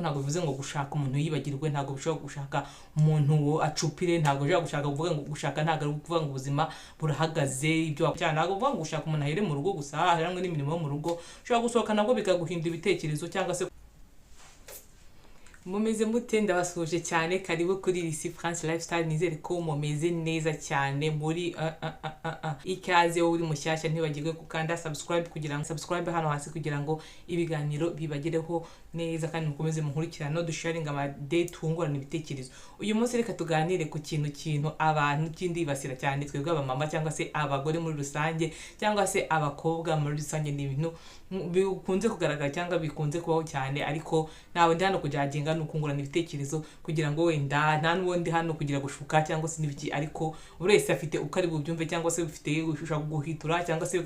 Ntabwo bivuze ngo gushaka umuntu yibagirwe, ntabwo bishobora gushaka umuntu acupire, ntabwo bishobora gushaka kuvuga ngo gushaka ntabwo ari ukuvuga ngo ubuzima burahagaze ibyo cyane, ntabwo bivuga ngo gushaka umuntu ahere mu rugo gusa, aheranwe n'imirimo yo mu rugo. Ushobora gusohoka nabwo bikaguhindura ibitekerezo cyangwa se mumeze mute. Ndabasuhuje cyane, karibu kuri Lisi France Lifestyle. Nizere ko mumeze neza cyane muri ikaze. Wowe uri mushyashya, ntibagirwe gukanda subscribe kugira ngo subscribe hano hasi kugira ngo ibiganiro bibagereho neza, kandi mukomeze munkurikirane, dusharinga amade, twungurana ibitekerezo. Uyu munsi reka tuganire ku kintu abantu kindibasira cyane, twebwe abamama cyangwa se abagore muri rusange cyangwa se abakobwa muri rusange. Ni ibintu bikunze kugaragara cyangwa bikunze kubaho cyane, ariko ntawe ndi hano kujyagenga, ni ukungurana ibitekerezo kugira ngo wenda nta n'uwo ndi hano kugira gushuka cyangwa se n'ibiki, ariko buri wese afite uko ari bubyumve, cyangwa se bifite ushobora kuguhitura cyangwa se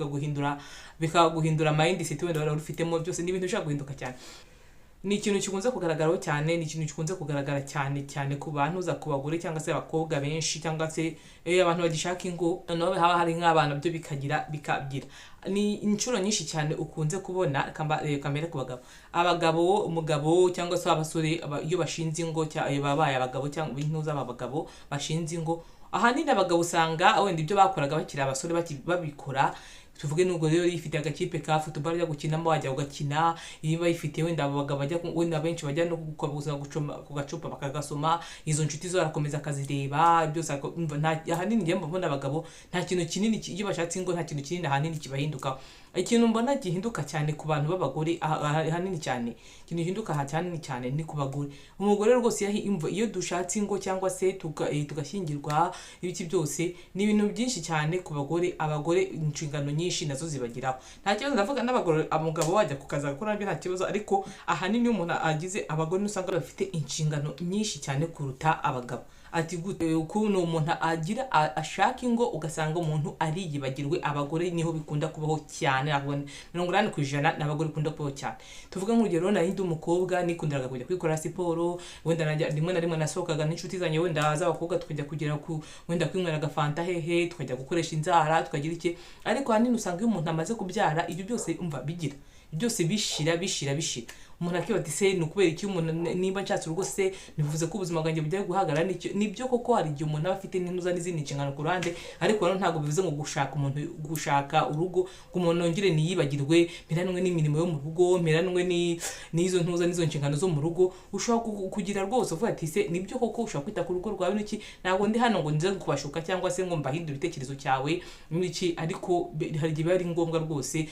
bikaguhindura mindset wenda wari ufitemo. Byose ni ibintu bishobora guhinduka cyane. Ni ikintu gikunze kugaragaraho cyane, ni ikintu gikunze kugaragara cyane cyane ku bantu za ku bagore cyangwa se abakobwa benshi cyangwa se abantu bagishaka ingo, noneho haba hari nk'abana, byo bikagira bikagira. Ni inshuro nyinshi cyane ukunze kubona kamere ku bagabo, abagabo, umugabo cyangwa se abasore iyo bashinze ingo, babaye abagabo cyangwa intuza aba bagabo bashinze ingo, ahanini abagabo usanga wenda ibyo bakoraga bakiri abasore babikora. Tuvuge nubwo rero yifite agakipe ka football ajya gukinamo, wajya ugakina, niba yifite wenda abo bagabo bajya wenda benshi bajya no gukomeza gucoma ku gacupa bakagasoma, izo nshuti zo arakomeza akazireba byose. Ahanini njye mbona abagabo nta kintu kinini iyo bashatse ingo nta kintu kinini ahanini kibahinduka. Ikintu mbona gihinduka cyane ku bantu b'abagore, ahanini cyane ikintu gihinduka ahanini cyane ni ku bagore. Umugore rwose iyo dushatse ingo cyangwa se tugashyingirwa, ibiki byose ni ibintu byinshi cyane ku bagore. Abagore inshingano nyinshi nazo zibagiraho. Nta kibazo, ndavuga n'abagore, umugabo wajya ku kazi agakora nabyo nta kibazo, ariko ahanini iyo umuntu agize abagore usanga bafite inshingano nyinshi cyane kuruta abagabo. Ati gute? Ukuntu umuntu agira ashaka ingo ugasanga umuntu ariyibagirwe, abagore niho bikunda kubaho cyane. 80% ni abagore bikunda kubaho cyane. Tuvuge nk'urugero, nari ndi umukobwa nikundiraga kujya kwikora siporo, wenda rimwe na rimwe nasohokaga n'inshuti zanjye wenda z'abakobwa, tukajya kugera ku wenda kwinywera agafanta hehe, tukajya gukoresha inzara, tukagira iki. Ariko ahanini usanga iyo umuntu amaze kubyara, ibyo byose umva bigira byose bishira bishira bishira. Umuntu akibaza ati: "Se ni ukubera iki umuntu nimba nshatse urugo se bivuze ko ubuzima bwanjye bugiye guhagarara?" Nibyo koko, hari igihe umuntu aba afite n'intuza n'izindi nshingano ku ruhande, ariko rero ntabwo bivuze ngo gushaka umuntu, gushaka urugo ngo umuntu yongere niyibagirwe, mperanwe n'imirimo yo mu rugo, mperanwe n'izo ntuza n'izo nshingano zo mu rugo. Ushobora kugira rwose uvuga ati: "Se nibyo koko ushobora kwita ku rugo rwawe n'iki." Ntabwo ndi hano ngo nze kubashuka cyangwa se ngo mbahindure ibitekerezo cyawe n'iki, ariko hari igihe biba ari ngombwa rwose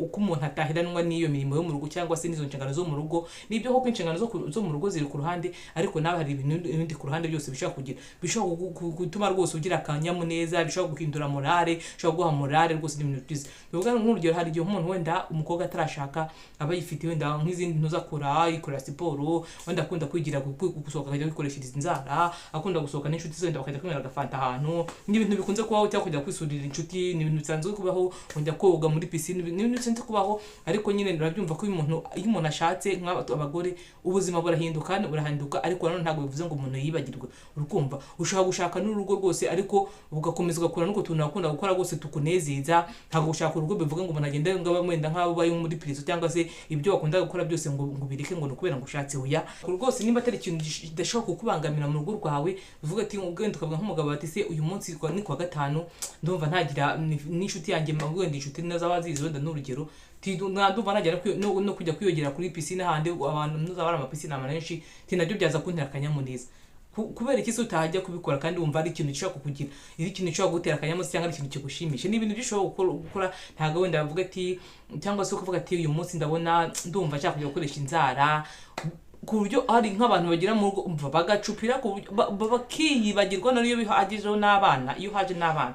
uko umuntu ataheranwa n'iyo mirimo yo mu rugo cyangwa se n'izo nshingano zo mu rugo. Nibyo koko inshingano zo mu rugo ziri ku ruhande, ariko nawe hari ibintu ibindi ku ruhande byose bishobora kugira, bishobora gutuma rwose ugira akanyamuneza, bishobora guhindura morale, bishobora guha morale rwose. Ni ibintu byiza. Bivuga nk'urugero, hari igihe umuntu wenda umukobwa atarashaka aba yifite wenda nk'izindi ntuza akora, yikorera siporo, wenda akunda kwigira gusohoka akajya kwikoreshereza inzara, akunda gusohoka n'inshuti ze, wenda bakajya kwinywera agafanta ahantu. Ni ibintu bikunze kubaho, cyangwa kujya kwisurira inshuti, ni ibintu bisanzwe kubaho, kujya koga muri piscine, ni ibintu bisanzwe kubaho. Ariko nyine urabyumva ko iyo umuntu ashatse nk'abagore ubuzima burahinduka, burahinduka, ariko nanone ntabwo bivuze ngo umuntu yibagirwe. Urukumva ushobora gushaka n'urugo rwose, ariko ugakomeza ugakora n'utwo tuntu wakunda gukora rwose tukunezeza. Ntabwo gushaka urugo bivuga ngo umuntu agende ngo abe wenda nk'abo bari muri prison, cyangwa se ibyo wakunda gukora byose ngo ubireke ngo ni ukubera ngo ushatse. Oya rwose, nimba atari ikintu kidashobora kukubangamira mu rugo rwawe, uvuga ati wenda ukavuga nk'umugabo ati: "Se uyu munsi ni kuwa gatanu, ndumva ntagira n'inshuti yanjye, wenda inshuti n'azabazizi, wenda n'urugero ndumva nagera no kujya kwiyogera kuri piscine handi abantu ntuzaba ari amapiscine menshi, ti nabyo byaza kuntera akanyamuneza." Kubera iki se utajya kubikora kandi wumva ari ikintu gishobora kukugira, ari ikintu gishobora kugutera akanyamuneza cyangwa ari ikintu kigushimisha? Ni ibintu byinshi ushobora gukora. Ntabwo wenda bavuga ati, cyangwa se ukavuga ati: "Uyu munsi ndabona ndumva nshaka kujya gukoresha inzara," ku buryo hari nk'abantu bagera mu rugo umva bagacupira ku buryo bakiyibagirwa. Noneho iyo bihagejeho n'abana, iyo haje n'abana,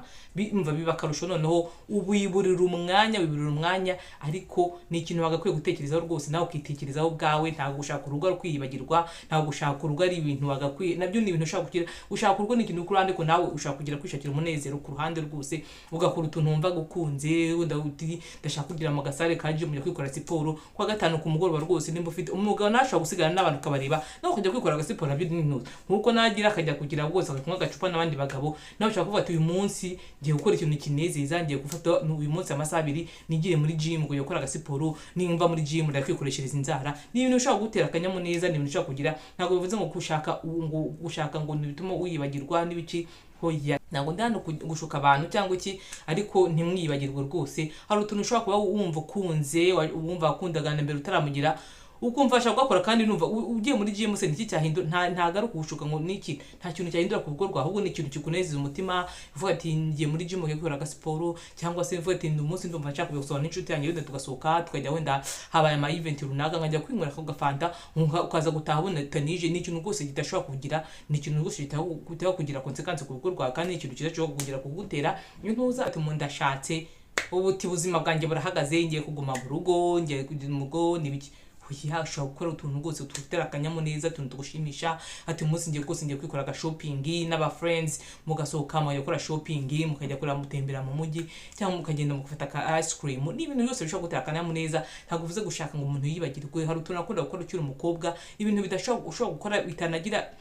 umva biba akarusho. Noneho wiburira umwanya, wiburira umwanya. Ariko ni ikintu wagakwiye gutekerezaho rwose, nawe ukitekerezaho ubwawe. Ntabwo gushaka urugo ari ukwiyibagirwa, ntabwo gushaka urugo ari ibintu wagakwiye, nabyo ni ibintu ushobora kugira. Gushaka urugo ni ikintu ku ruhande, ariko nawe ushobora kugira kwishakira umunezero ku ruhande rwose, ugakora utuntu wumva gukunze. Wenda uti: "Ndashaka kugira mu gasare ka gym, njya kwikora siporo kuwa gatanu ku mugoroba." Rwose nimba ufite umugabo nawe ashobora gusigana. n'abantu ukabareba, nawe ukajya kwikora agasiporo, nabyo ni intuza. Nkuko nagira akajya kugira rwose akakunywa agacupa n'abandi bagabo, nawe ushobora kuvuga ati uyu munsi ngiye gukora ikintu kinezeza, ngiye gufata uyu munsi amasaha 2 nigire muri gym kujya gukora agasiporo, nimva muri gym ndakwikoreshereza inzara. Ni ibintu ushobora gutera akanyamuneza, ni ibintu ushobora kugira. Ntabwo bivuze ngo gushaka ngo gushaka ngo ntibituma wiyibagirwa n'ibiki. Hoya, ntabwo ndi hano gushuka abantu cyangwa iki, ariko ntimwibagirwe rwose. Hari utuntu ushobora kuba wumva ukunze, wumva wakundaga na mbere utaramugira, ukumva ashaka gukora, kandi numva ugiye muri gym se niki cyahindura? Ntago ari ukugushuka ngo niki, nta kintu cyahindura ku rugo rwawe, ahubwo ni ikintu kikunezeza umutima. Uvuga ati ngiye muri gym ngiye gukora agasiporo, cyangwa se uvuga ati ndi umunsi ndumva nshaka kujya gusohora n'inshuti yanjye, wenda tugasohoka tukajya, wenda habaye ama event runaka nkajya kwinywera ako gafanta, ukaza gutaha ubona tanije. Ni ikintu rwose kidashobora kugira, ni ikintu rwose kitaba kugira consequence ku rugo rwawe, kandi ni ikintu kidashobora kugira kugutera intuza ati mu ndashatse ubu uti ubuzima bwanjye burahagaze, ngiye kuguma mu rugo, ngiye kujya mu rugo n'ibiki. Oya, ushobora gukora utuntu rwose tugutera akanyamuneza, utuntu tugushimisha. Ati umunsi ngiye rwose ngiye kwikora aga shopping n'aba friends, mugasohoka mukajya gukora shopping, mukajya kureba mutembera mu mujyi, cyangwa mukagenda mugafata ka ice cream. Ni ibintu byose bishobora gutera akanyamuneza. Ntabwo bivuze gushaka ngo umuntu yibagirwe. Hari utuntu akunda gukora ukiri umukobwa, ibintu bidashobora ushobora gukora bitanagira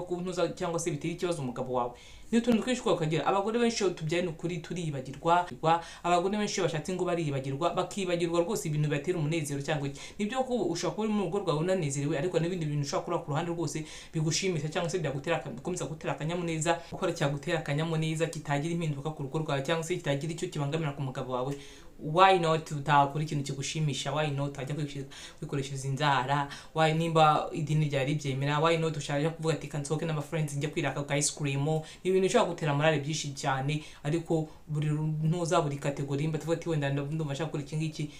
ku ntuza cyangwa se bitera ikibazo umugabo wawe. Ni utuntu twinshi ukagira. Abagore benshi iyo tubyaye ni ukuri turiyibagirwa. Abagore benshi iyo bashatse ngo bariyibagirwa, bakibagirwa rwose ibintu bibatera umunezero cyangwa iki. Nibyo ko ushobora kuba uri mu rugo rwawe unanezerewe, ariko n'ibindi bintu ushobora gukora ku ruhande rwose bigushimisha cyangwa se byagutera bikomeza gutera akanyamuneza, gukora cyagutera akanyamuneza kitagira impinduka ku rugo rwawe cyangwa se kitagira icyo kibangamira ku mugabo wawe. Why not utakora ikintu kigushimisha? Why not utajya kwikoreshereza inzara? Why, nimba idini ryari ribyemera, why not ushaka kuvuga ati kansohoke n'aba friends njye kwiraka ka ice cream? Ni ibintu ushobora gutera morale byinshi cyane. Ariko buri ntuza, buri category, nimba tuvuga ati wenda ndumva nshaka gukora iki ngiki,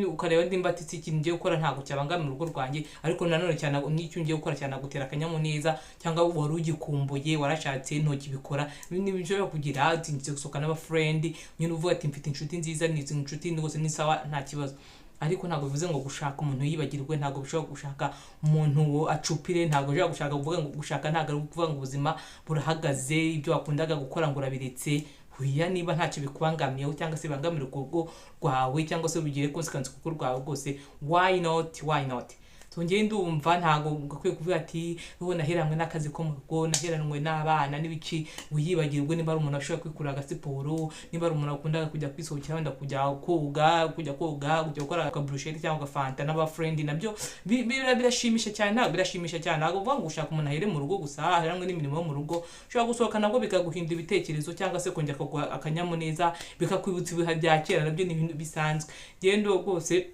ukareba nimba ati iki kintu ngiye gukora ntabwo cyabangamira urugo rwanjye, ariko nanone cyane n'icyo ngiye gukora cyane gutera akanyamuneza, cyangwa wari ugikumbuye warashatse ntukibikora. Ni ibintu ushobora kugira ati ngiye gusohoka n'aba friend nyine, uvuga ati mfite inshuti nziza, ni inshuti rwose ni sawa, nta kibazo. Ariko ntabwo bivuze ngo gushaka umuntu yibagirwe, ntabwo bishobora gushaka umuntu acupire, ntabwo bishobora gushaka kuvuga ngo gushaka ntabwo ari ukuvuga ngo ubuzima burahagaze, ibyo wakundaga gukora ngo urabiretse. Oya, niba ntacyo bikubangamiyeho cyangwa se bibangamira urugo rwawe cyangwa se bigire consequence ku rugo rwawe rwose, why not? Why not? So njye ndumva ntabwo gakwiye kuvuga ati ubu naheranwe n'akazi ko mu rugo, naheranwe n'abana n'ibiki, wiyibagirwe. Niba ari umuntu ashobora kwikurira agasiporo, niba ari umuntu wakundaga kujya kwisohokera, wenda kujya koga, kujya gukora akaburusheti cyangwa agafanta n'aba friend, nabyo birashimisha cyane, ntabwo birashimisha cyane. Ntabwo uvuga ngo ushaka umuntu ahere mu rugo gusa, aheranwe n'imirimo yo mu rugo. Ushobora gusohoka nabwo bikaguhindura ibitekerezo cyangwa se kongera kuguha akanyamuneza, bikakwibutsa ibihe bya kera, nabyo ni ibintu bisanzwe. Gendo rwose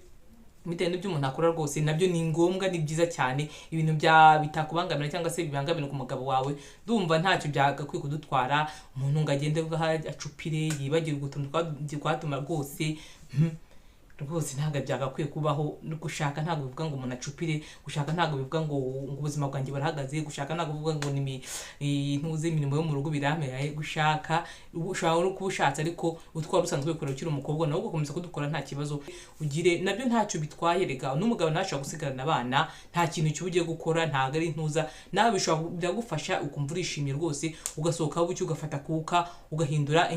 bitewe n'ibyo umuntu akora rwose, nabyo ni ngombwa, ni byiza cyane. Ibintu bya bitakubangamira cyangwa se bibangamira ku mugabo wawe, ndumva ntacyo byagakwiye kudutwara umuntu ngo agende acupire yibagirwe utuntu twatuma rwose, rwose ntabwo byagakwiye kubaho. No gushaka ntabwo bivuga ngo umuntu acupire, gushaka ntabwo bivuga ngo ubuzima bwanjye burahagaze, gushaka ntabwo bivuga ngo ni ntuzi imirimo yo mu rugo birameraye. Gushaka ushobora no kuba ushatse ariko utwara usanzwe wikorera ukiri umukobwa, nawe ugakomeza kudukora nta kibazo ugire, nabyo ntacyo bitwaye. Rega n'umugabo ntashobora gusigarana abana, nta kintu kiba ugiye gukora, ntabwo ari intuza, nawe bishobora byagufasha ukumva urishimye rwose, ugasohoka bucyo ugafata kuka, ugahindura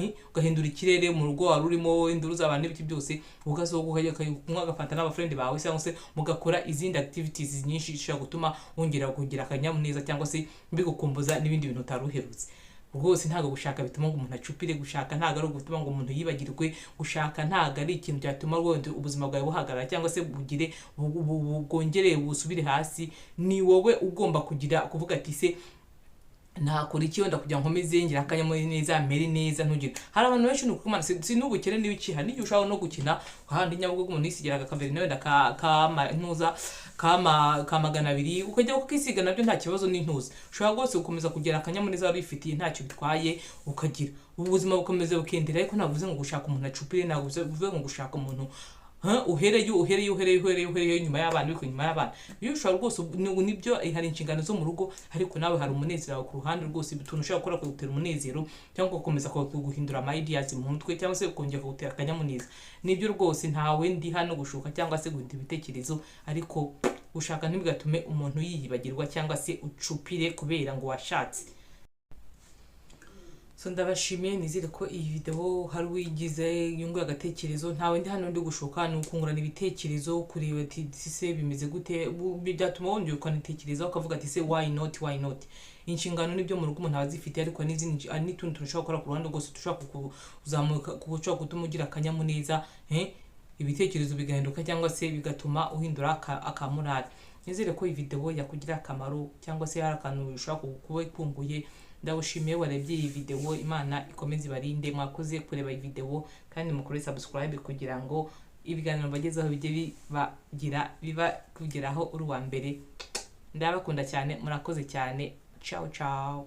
ikirere mu rugo wari urimo induru z'abantu n'ibiki byose, ugasohoka ukajya kunywa agafanta n'aba friend bawe cyangwa se mugakora izindi activities nyinshi zishobora gutuma wongera kugira akanyamuneza cyangwa se bigukumbuza n'ibindi bintu utari uherutse. Rwose ntabwo gushaka bituma ngo umuntu acupire, gushaka ntabwo ari ugutuma ngo umuntu yibagirwe, gushaka ntabwo ari ikintu cyatuma rwose ubuzima bwawe buhagarara cyangwa se bugire bwongere busubire hasi. Ni wowe ugomba kugira kuvuga ati se nakora iki wenda kugira ngo nkomeze ngira akanyamuneza, mere neza, ntugire. Hari abantu benshi ni ukumana si n'ubukene n'ibiki, hari n'igihe ushobora no gukina ahandi Nyabugogo umuntu yisigiraga akaveri wenda ka kama ntuza kama ka 200 ukajya ukisiga, nabyo nta kibazo n'intuza. Ushobora rwose gukomeza kugira akanyamuneza wari wifitiye, ntacyo bitwaye, ukagira ubuzima bukomeza bukendera. Ariko ntabwo bivuze ngo gushaka umuntu acupire, ntabwo bivuze ngo gushaka umuntu uhereye uhereye uhereye uhereye uhereye nyuma y'abana, ariko nyuma y'abana iyo ushobora rwose nibyo hari inshingano zo mu rugo, ariko nawe hari umunezero wawe ku ruhande rwose, utuntu ushobora gukora kugutera umunezero cyangwa ugakomeza guhindura ama ideas mu mutwe cyangwa se ukongera kugutera akanyamuneza. Nibyo rwose, ntawe ndi hano gushuka cyangwa se guhindura ibitekerezo, ariko gushaka ntibigatume umuntu yiyibagirwa cyangwa se ucupire kubera ngo washatse. So ndabashimiye, nizere ko iyi video hari uwigize yunguye agatekerezo. Ntawe ndi hano ndi gushuka, ni ukungurana ibitekerezo, kureba ati se bimeze gute. Byatuma wongera ukanitekerezaho, ukavuga ati se why not, why not. Inshingano nibyo mu rugo umuntu aba azifite, ariko n'izindi, hari n'utundi tuntu ushobora gukora ku ruhande rwose dushobora kuzamuka, ushobora gutuma ugira akanyamuneza, ibitekerezo bigahinduka cyangwa se bigatuma uhindura akamurari. Nizere ko iyi video yakugira akamaro cyangwa se hari akantu ushobora kuba ikunguye. Ndawushimiye warebye iyi video, Imana ikomeze ibarinde. Mwakoze kureba iyi video kandi mukore subscribe kugira ngo ibiganiro mbagezaho bijye bibagira biba kugeraho uri uwa mbere. Ndabakunda cyane, murakoze cyane. Ciao ciao.